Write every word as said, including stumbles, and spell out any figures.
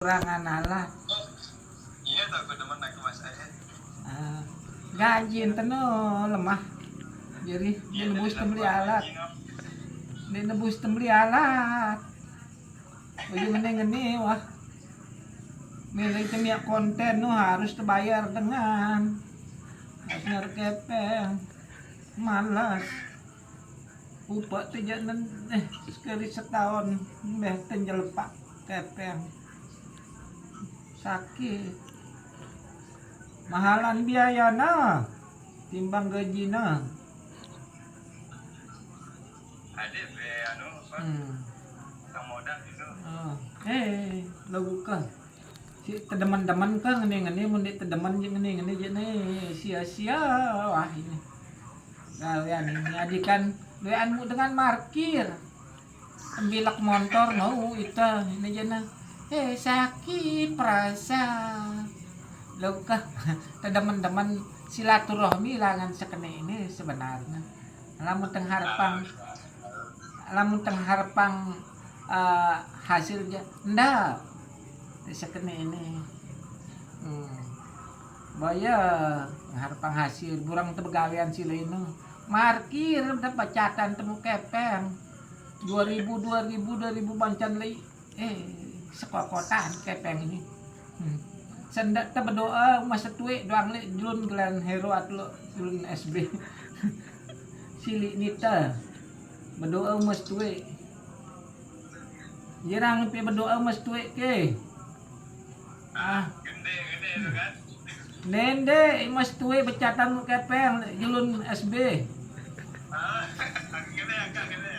Kurangan alat. Iya, tak aku demen aku Mas Ayah. Ah, gaji enten no lemah. Jadi dia nebus tembeli alat. Dia nebus tembeli alat. Baju ngene-ngene wah. Milih temiak konten no harus terbayar dengan harus nyari kepeng. Malas. Upah tu je nen eh sekali setahun beh tenjelepak kepeng. Sakit. Mahalan biaya na timbang gaji na. Ada be anu apa? Hmm. Sang modal gitu. Oh. Eh, lagu ka. Si tedemen-demen ka ngene-ngene mun dik tedemen je ngene-ngene je ne sia-sia wah ini. Gawean ini adikan gawean mu dengan markir. Tembilek montor mau ita ini je ne. Eh, sakit perasa. Lo ka tedemen-demen silaturahmi langan sekene ini sebenarnya. Lamun teng harepang lamun teng harepang eh, hasil je ndak sekene ini. Hmm. Baya harepang hasil burang tebegawean sila ini. Markir dapat catatan temu kepeng dua ribu dua ribu dua ribu bancan lei. Eh, sekokotan kepeng ini. Hmm. Sendak te berdoa masa tuik doang lek julun gelan hero atau julun S B. Silik nita berdoa masa tuik. Jirang pi berdoa masa tuik ke. Ah, gede gede tu kan. Nende mas tuik becatan kepeng julun S B. Ah, gede agak gede.